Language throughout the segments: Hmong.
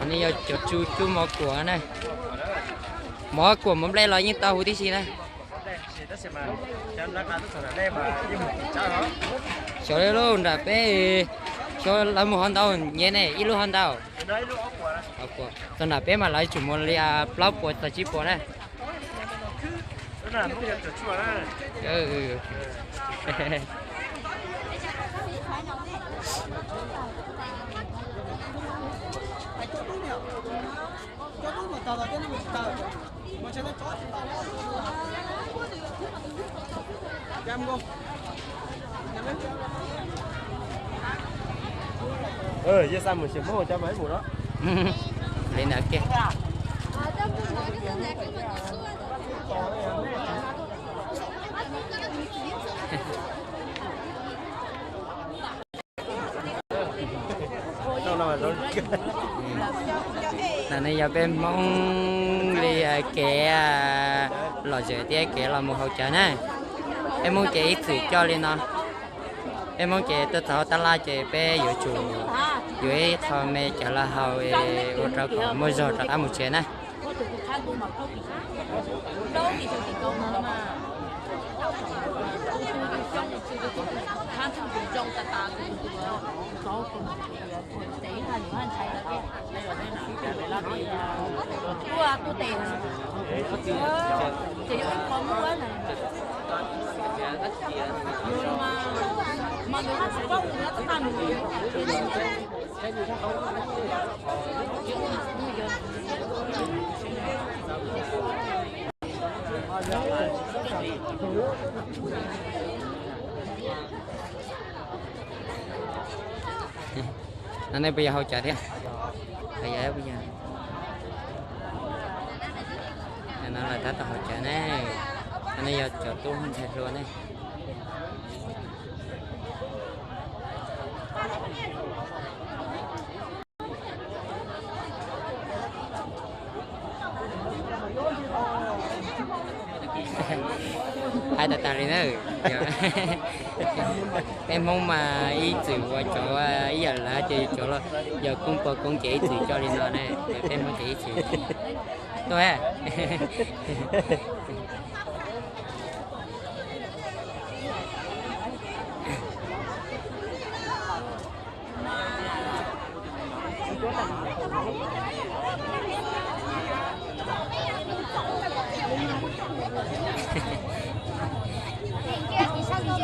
Nej yog cov tsu cuab mov kuam na. Mov kuam mov nplej los yeej tau huv tib si na. Xyov li lub nram peb, xyov lawv mus hov ntau nyiaj ne, ib lub hov ntau. Txog nram peb mas lawv tsum mus li plaub puas txog tsib puas na. Li ntawd kiag. Ntawm no yog peb Hmoob li kev lom zem thiab kev los mus haus cawv na. Peb Hmoob ces ib txwm coj li no. Peb Hmoob ces tuaj txog hauv tab laj ces peb yuav tsum yuav ib qho me cawv los haus ua rau kom muaj zog rov qab mus tsev na. No nej puas yog haus cawv thiab? Yog, puas yog? No lawv tab tom haus cawv ne. No nej yog cov tub ntxhais hluas ne. Hais tag tag li na. Peb Hmoob mas ib txwm ua cov ib yam lawv ces cov los yog koob pog koob ces ib txwm coj li no ne. Peb Hmoob ces ib txwm tuaj.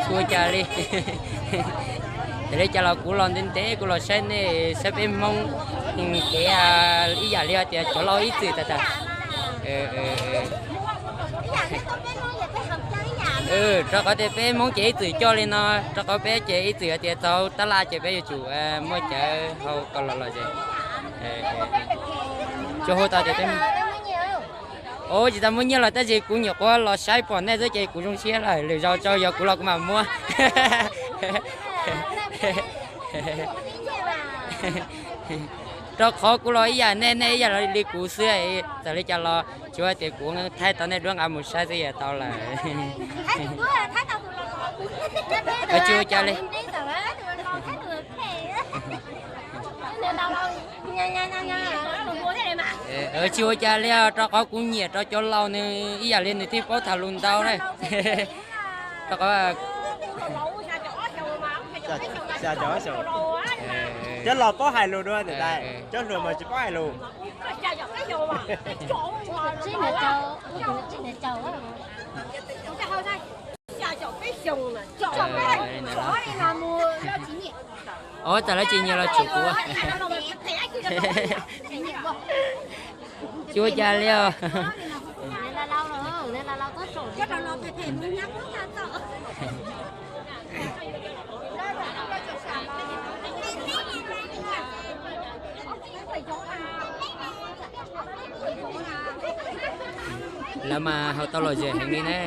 Tsis ua cas li. Ces li cas los kuv los ntev ntev kuv los saib nej, saib peb Hmoob kev ib yam li tias cov laus ib txwm tas tas. Rau qhov tias peb Hmoob ces ib txwm coj li no, rau qhov peb ces ib txwm hais tias txog tab laj ces peb yuav tsum muaj cawv hau kom los lom zem. Tsuas hu tau tias peb, o, tsis tau muaj nyiaj los tab sis kuv nyuam qhuav los saib pom nej xwb ces kuv zoo siab lawm, lwm zaus tso yog kuv los kuv mam muab. Rau qhov kuv los ib yam nej, nej ib yam li kuv xwb, txawm li cas los tsuas hais tias kuv thaij tau nej duab nqa mus saib xwb yog tau lawm. Tsis ua cas li. Tsis ua cas li, rau qhov kuv nyiam rau cov laus nws ib yam li nws thiaj paub tham lus ntau na. Rau qhov cov laus paub hais lus dua, cov hluas mas tsis paub hais lus. Ov, txawm lawv tsis nyiam los tsum kuv. Tsis ua cas li os. Lawv mas haus tau lom zem heev li ne.